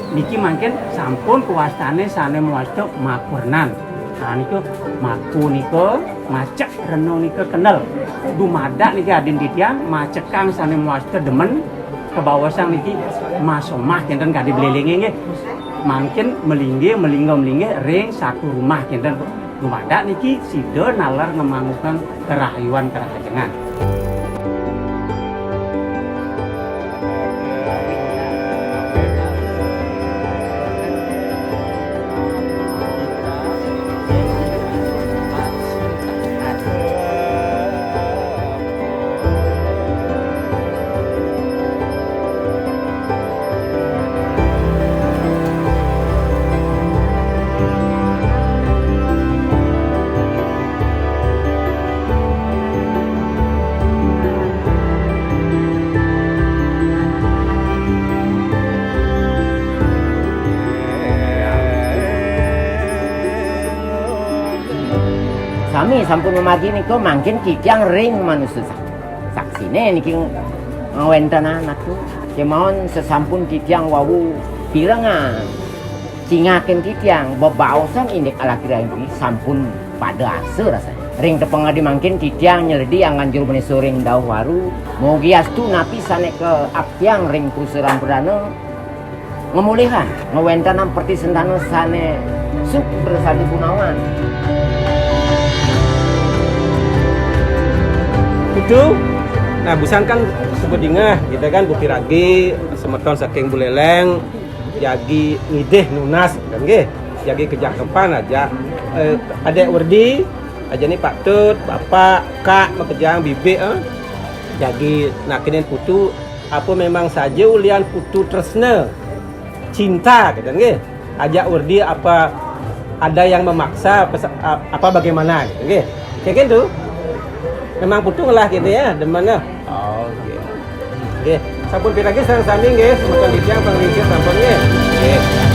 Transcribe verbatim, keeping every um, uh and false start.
Niki mangkin sampun kawastane sane mawasta makurenan. Nah, niku maku nika macek, rena nika kendel. Dumadak niki adin titiang macekang sane mawasta demen, kabaosang niki masomah kenten kadi blilinge nggih. Mangkin malinggih, malingga malinggih ring satu rumah kenten. Dumadak niki sida naler ngamangukang karahayuan karahajengan. Sami sampun mamargi nika mangkin titiang ring manusa sak-, saksine niki ngwentenang atu. Kemawon sesampun titiang wau pirengang cingakin titiang bebaosan indik alaki rayi sampun pada asa rasane. Ring tepengadi mangkin titiang nyeledi anggan juru manisa ring dauh waru, mugi astu napi sane kaaktiang ring pusaran pradana ngamulihang, ngwentenang pertisentana sane suksma sane gunawan. Itu, nah, busan kan sebut dingeh, kita kan Bu Piragi, semeton saking Buleleng, jagi ngidih nunas, kan nggih? Jagi kejakepan aja. Eh, Adek Werdi, aja ni patut, bapak, kak, makejang, bibik, eh. Jagi nakinin putu, apa memang saja ulian putu tresna, cinta, gitu, nggih? Ajak Urdi apa ada yang memaksa, apa, apa bagaimana, gitu, nggih? Kayak gitu. Memang putu lah gitu ya, demen lah. Oh, oke. Nggih, sampun piragi sareng sami nggih, semeton titiang panglingsir sampun nggih. Nggih.